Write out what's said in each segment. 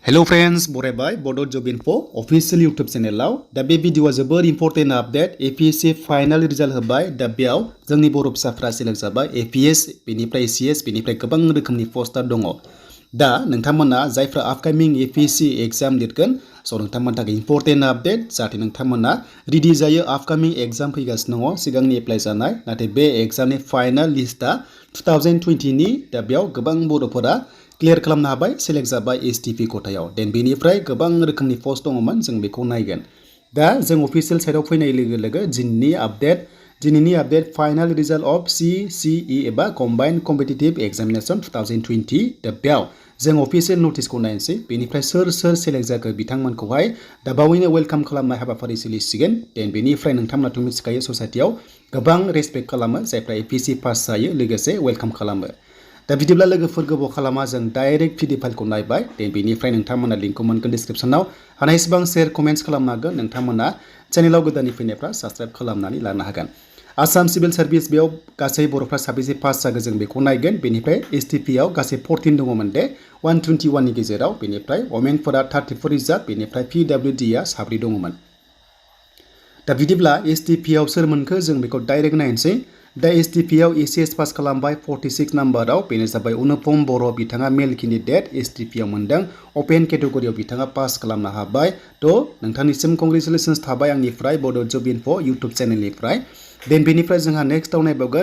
Hello friends, बरायबाय Bodo Job Info official YouTube channel दा बे भिडिअआ जोबोर important update APSC final result होबाय दा बेयाव जोंनि बर' फिसाफ्रा सेलेक्ट जाबाय APS बेनिफ्राय ACS बेनिफ्राय गोबां रोखोमनि पोस्टार दङ दा नोंथांमोना जायफ्रा आपकामिं APSC एग्जाम लिरगोन स नोंथांमोननि थाखाय इम्पोर्टेन्ट आपडेट जाहाथे नोंथांमोना रेडि जायो आपकामिं एग्जाम फैगासिनो दङ सिगांनि एप्लाइ जानाय नाथाय बे एग्जामनि फाइनल लिस्टआ 2020 नि दा बेयाव गोबां बर'फोरा क्लियर खालामनो हाबाय सेलेक्ट जाबाय STP कोटायाव देन बेनिफ्राय गोबां रोखोमनि पोस्ट दङमोन जों बेखौ नायगोन दा जों अफिशियेल साइटआव फैनाय लोगो दिनैनि update final result of CCE एबा कम्बाइन्ड कम्पिटिटिभ एग्जामिनेशन 2020 दा बेयाव जों अफिशियेल नटिसखौ नायनोसै बेनिफ्राय सोर सेलेक्ट जाखो बिथांमोनखौहाय दा बावैनो वेलकाम खालामनाय हाबाफारि सोलिसिगोन देन बेनिफ्राय नोंथांमोनाथ' मिथिखायो ससाइटियाव गोबां रेसपेक्ट खालामो जायफ्रा APSC पास जायो लोगोसे वेलकाम खालामो दा बिदिब्ला लोगोफोर गोबाव खालामा जों डाइरेक्ट PDF फाइलखौ नायबाय देन बेनिफ्राय नोंथांमोना लिंकखौ मोनगोन डिस्क्रिप्शनाव हानायसेबां शेयार कमेन्ट्स खालामनो हागोन नोंथांमोना चेनेलाव गोदानै फैनायफ्रा साबस्क्राइब खालामनानै लानो हागोन आसाम सिभिल सार्भिस बेयाव गासै बर'फ्रा साबेसे पास जागोन जों बेखौ नायगोन बेनिफ्राय STP आव गासै 14 दङमोन दे 121 नि गेजेराव बेनिफ्राय वमेनफोरा 34 रिजार्भ बेनिफ्राय PWD आ 7 दङमोन दा बिदिब्ला STP आव सोर मोनखो जों बेखौ डाइरेक्ट नायनोसै दा STP आव ACS पास खालामबाय 46 नाम्बाराव बेनो जाबाय अनुपम बर' बिथाङा मेल केन्डिडेट STP आव मोनदों अपेन केटेगरियाव बिथाङा पास खालामनो हाबाय थ' नोंथांनिसिम कंग्रेचुलेसन्स थाबाय आंनिफ्राय बड' जब इनफो इउटुब चेनेलनिफ्राय देन बेनिफ्राय जोंहा नेक्स्टआव नायबावगोन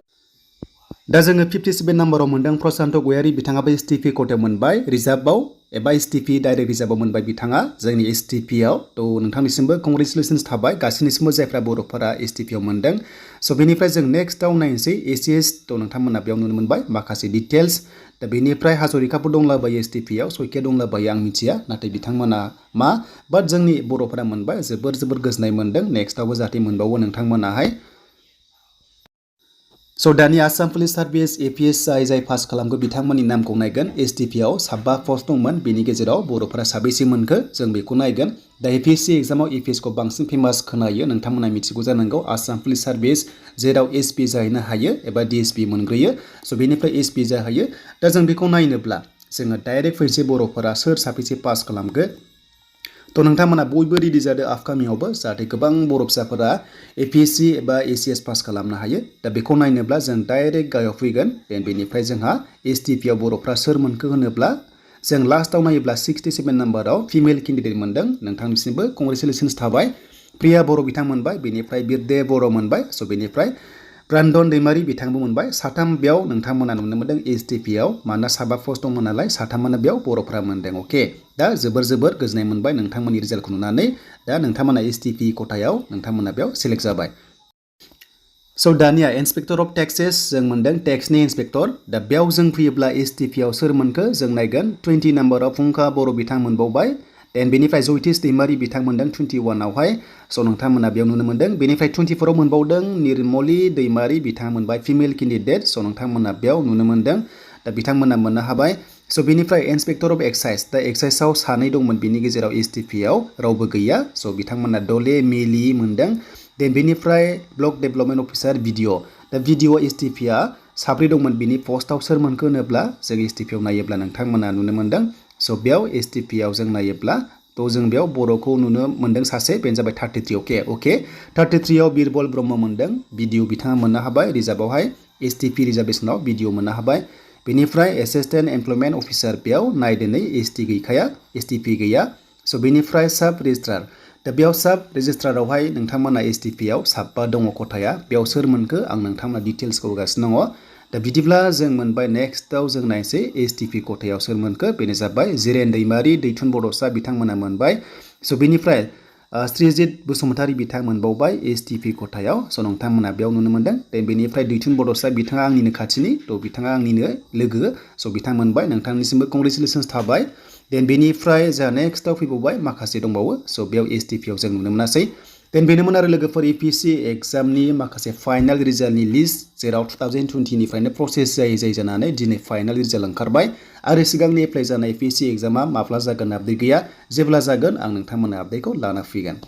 दा जोङो 57 नाम्बाराव मोनदों प्रशान्त गयारि बिथाङाबो STP कोटायाव मोनबाय रिजार्भआव एबा STP डाइरेक्ट रिजार्भआव मोनबाय बिथाङा जोंनि STP आव थ' नोंथांनिसिमबो कंग्रेचुलेसन्स थाबाय गासैनिसिमबो जायफ्रा बर'फोरा STP आव मोनदों स' बेनिफ्राय जों नेक्स्टआव नायनोसै ACS थ' नोंथांमोना बेयाव नुनो मोनबाय माखासे डिटेल्स दा बेनिफ्राय हाजरिकाफोर दंलाबायो STP आव सयखिया दंलाबायो आं मिथिया नाथाय बिथांमोना मा बाट जोंनि बर'फोरा मोनबाय जोबोर गोजोननाय मोनदों नेक्स्टआवबो जाहाथे मोनबावो नोंथांमोनाहाय स' दानि आसाम पुलिस सार्भिस APSC जाय पास खालामगो बिथांमोननि नामखौ नायगोन STP आव 7 पस्ट दंमोन बेनि गेजेराव बर'फोरा साबेसे मोनखो जों बेखौ नायगोन दा APSC एग्जामाव APS खौ बांसिन फेमास खोनायो नोंथांमोना मिथिगौ जानांगौ आसाम पुलिस सार्भिस जेराव SP जाहैनो हायो एबा DSP मोनग्रोयो स' बेनिफ्राय SP जाहैयो दा जों बेखौ नायनोब्ला जोङो डाइरेक्ट फैनोसै बर'फोरा सोर साबेसे पास खालामगो थ' नोंथांमोना बयबो रेडि जादो आपकामिंआवबो जाहाथे गोबां बर' फिसाफोरा APSC एबा ACS पास खालामनो हायो दा बेखौ नायनोब्ला जों डाइरेक्ट गाहायाव फैगोन देन बेनिफ्राय जोंहा STP आव बर'फ्रा सोर मोनखो होनोब्ला जों लास्टआव नायोब्ला 67 नाम्बाराव फिमेल केन्डिडेट मोनदों नोंथांनिसिमबो कंग्रेचुलेसन्स थाबाय प्रिया बर' बिथां मोनबाय बेनिफ्राय बिरदे बर' मोनबाय स' बेनिफ्राय ब्रान्दन दैमारि बिथांबो मोनबाय साथाम बेयाव नोंथांमोना नुनो मोनदों STP आव मानोना 7 पस्ट दंमोन नालाय साथामानो बेयाव बर'फ्रा मोनदों अके दा जोबोर गोजोननाय मोनबाय नोंथांमोननि रिजाल्टखौ नुनानै दा नोंथांमोना STP कोटायाव नोंथांमोना बेयाव सेलेक्ट जाबाय स' दानिया इन्सपेक्टर अफ टेक्सेस जों मोनदों टेक्सनि इन्सपेक्टर दा बेयाव जों फैयोब्ला STP आव सोर मोनखो जों नायगोन 20 नाम्बाराव फुंखा बर' बिथां मोनबावबाय देन बेनिफ्राय जयतिस दैमारि बिथां मोनदों 21 आवहाय स' नोंथांमोना बेयाव नुनो मोनदों बेनिफ्राय 24 आव मोनबावदों निर्मलि दैमारि बिथां मोनबाय फिमेल केन्डिडेट स' नोंथांमोना बेयाव नुनो मोनदों दा बिथांमोना मोननो हाबाय स' बेनिफ्राय इन्सपेक्टर अफ एक्साइज दा एक्साइजआव 2 दंमोन बिनि गेजेराव STP आव रावबो गैया स' बिथांमोना दले मेलि मोनदों देन बेनिफ्राय ब्लक डेभेलपमेन्ट अफिसार BDO दा BDO STP आ 7 दंमोन बिनि पस्टआव सोर मोनखो होनोब्ला जों STP आव नायोब्ला नोंथांमोना नुनो मोनदों स' बेयाव STP आव जों नायोब्ला थ' जों बेयाव बर'खौ नुनो मोनदों सासे बेनो जाबाय 33 अके 33 आव बिरबल ब्रह्म मोनदों BDO बिथाङा मोननो हाबाय रिजार्भआवहाय STP रिजार्भेसनाव BDO मोननो हाबाय बेनिफ्राय एसिस्टेन्ट एमप्लयमेन्ट अफिसार बेयाव नायदिनै ST गैखाया STP गैया स' बेनिफ्राय साब रेजिस्ट्रार दा बेयाव साब रेजिस्ट्रारावहाय नोंथांमोना STP आव 7 दङ खथाया बेयाव सोर मोनखो आं नोंथांमोना डिटेल्सखौ होगासिनो दङ दा बिदिब्ला जों मोनबाय नेक्स्टआव जों नायसै STP कोटायाव सोर मोनखो बेनो जाबाय जिरेन दैमारि दैथुन बड'सा बिथांमोना मोनबाय स' बेनिफ्राय श्रीजित बसुमतारी बिथां मोनबावबाय STP कोटायाव स' नोंथांमोना बेयाव नुनो मोनदों देन बेनिफ्राय दैथुन बड'सा बिथाङा आंनिनो खाथिनि थ' बिथाङा आंनिनो लोगो स' बिथां मोनबाय नोंथांनिसिमबो कंग्रेचुलेसन्स थाबाय देन बेनिफ्राय जोंहा नेक्स्टआव फैबावबाय माखासे दंबावो स' बेयाव STP आव जों नुनो मोनासै देन बेनोमोन आरो लोगोफोर APSC एग्जामनि माखासे फाइनाल रिजाल्टनि लिस्ट जेराव 2020 निफ्रायनो प्रसेस जायै जानानै दिनै फाइनाल रिजाल्ट ओंखारबाय आरो सिगांनि एप्लाइ जानाय APSC एग्जामा माब्ला जागोन आपडेट गैया जेब्ला जागोन आं नोंथांमोननो आपडेटखौ लाना फैगोन